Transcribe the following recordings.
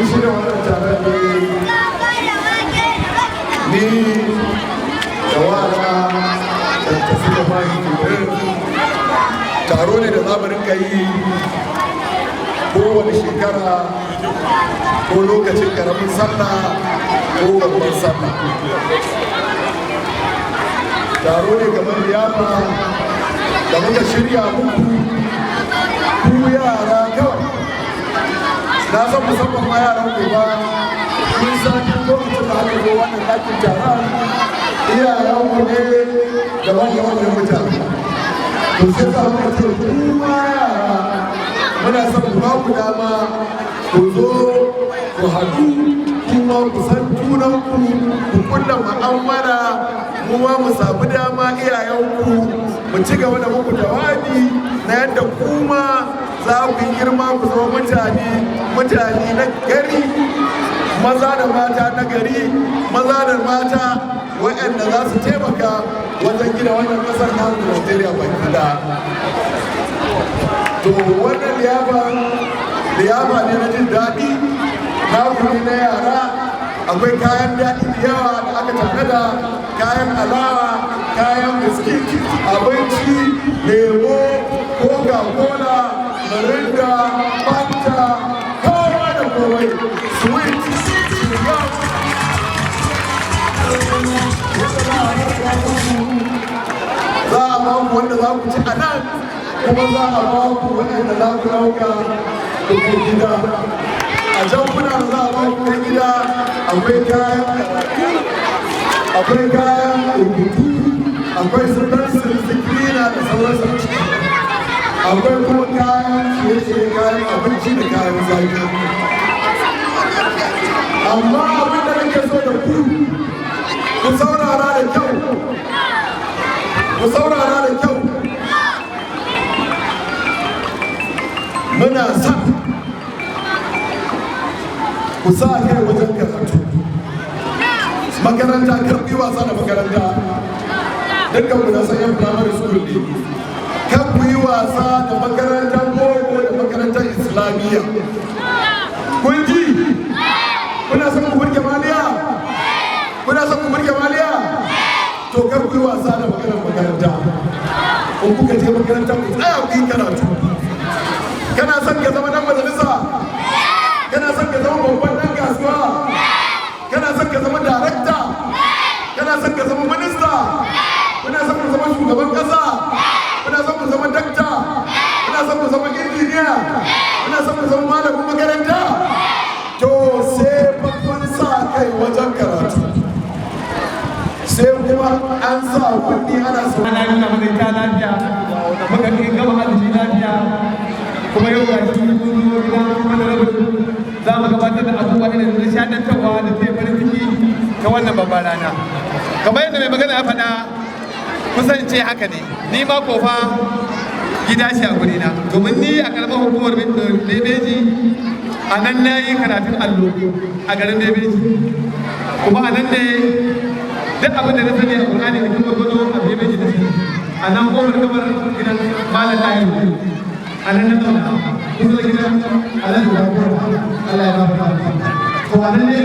Shirya wannan taron ne ni da wa'ana da tafi da mahaifi. Taro ne da za mu rinka yi kowane shekara, ko lokacin karamin sallah ko babban sallah. Taro ne kamar liyafa da muka shirya muku ku yara kawai. Na san musamman ma yaran ku ba kun san lokacin da aka zo wannan ɗakin taron, iyayenku ne da manyan manyan mutane. To, sai sa muka ce kuma yara muna son ku ba ku dama ku zo ku haɗu, kuma ku san junanku, ku kulla mu'amala, mu ma mu samu dama iyayenku mu ci gaba da muku jawabi na yadda kuma za ku yi girma ku zama mutane, mutane na gari, maza da mata na gari, maza da mata waɗanda za su taimaka wajen gina wannan ƙasar namu Najeriya baki ɗaya. To, wannan liyafa, liyafa ne na jin daɗi na ne na yara. Akwai kayan daɗi da yawa da aka tanada: kayan alawa, kayan biskit, abinci, lemo, Coca-Cola, Mirinda, Fanta, kowa da komai, sweet, chewing. Za a ba ku wanda za ku ci a nan, kuma za a ba ku waɗanda za ku ɗauka ku kai gida. A jankuna da za a ba ku kai gida, akwai kayan karatu, akwai kayan rubutu, akwai su pencil, su cleaner da sauransu a ciki. Akwai kuma kayan ciye-ciye, kayan abinci da kayan zaki. Amma abin da nake so da ku, ku saurara da kyau, ku saurara da kyau. Muna son ku sa kai wajen karatu, makaranta. Karbi wasa da makaranta. Dukkan ku na san yan primary school ne. Kan ku yi wasa da makarantar boko da makarantar Islamiyya. Kun ji? Kuna son ku burge maliya? Kuna son ku burge maliya? To, kar ku yi wasa da maganar makaranta. In kuka je makaranta, ku tsaya ku yi karatu. Kana son ka zama dan majalisa? Kana son ka zama babban dan kasuwa? Kana son ka zama darakta? Kana son ka zama minista? Kuna son ku zama shugaban kasa? Kuna son ku zama dakta? Kuna son ku zama injiniya? Kuna son ku zama malamin makaranta? To, sai fa kun sa kai wajen karatu, sai kuma an sa kuɗi ana so. Ana nuna mana ita lafiya, muka kai gama azumi lafiya, kuma yau ga shi mun zo gidan honorable, za mu gabatar da abubuwa irin nishaɗantarwa da taya farin ciki ta wannan babbar rana. Kamar yadda mai magana ya faɗa, kusan ce haka ne, ni ma Kofa gida shi a gurina, domin ni a karamar hukumar Bebeji a nan na yi karatun allo a garin Bebeji, kuma a nan ne duk abin da na sani a Qur'ani da kuma gwargwado a Bebeji da shi. A nan kofar gabar gidan Malam Tahiru, a nan na zauna kusa da gidan Alhaji Bakura, Allah ya ba to, a nan ne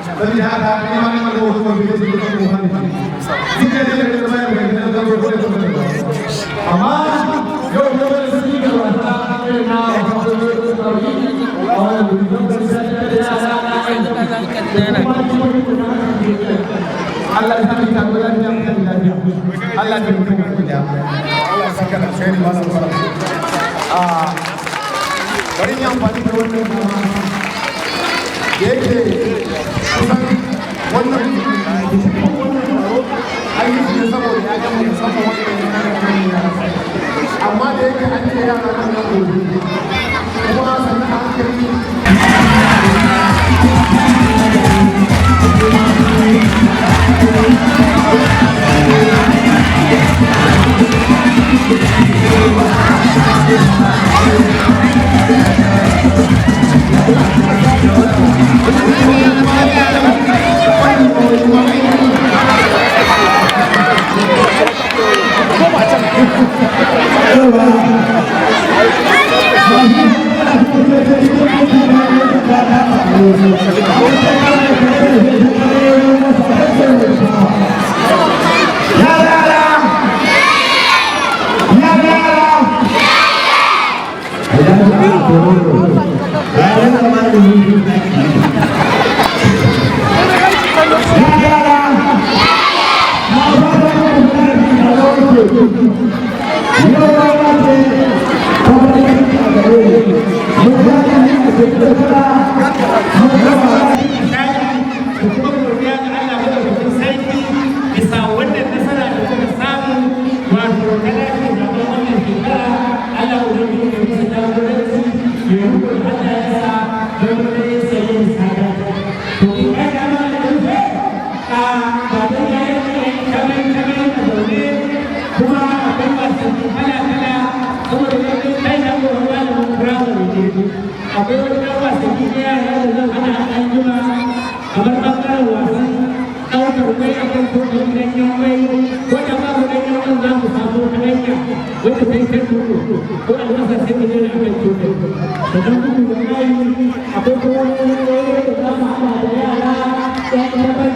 saboda haka ni ma na ga wasu Bebeji da kuma Qur'ani duk da yake da bayan da gidan zama ko da amma yau da wani sun yi wasa irin na a wannan wuri don Allah ya sami ta lafiya, mutane lafiya, Allah ya mutum ga Allah ya saka da alkhairi, malam Fara. A bari yi amfani da wannan dama da yake kusan wannan taro an yi shi ne saboda ya gama musamman wannan yara, amma da yake an ce yara nan nan gobe kuma sannan a hankali. Akwai wani ɗan wasanni na yara da zan hana an jima, kamar ɓangaren wasan ɗaukar kwai a kan tokali, ɗanyen kwai, ko da babu ɗanyen kwan za mu samu kaɗanya wanda sai kan tuku ko albasa, sai mu jera a kan tokali. Sannan bugu da ƙari, akwai kuma wani da za mu haɗa da yara ɗan daban.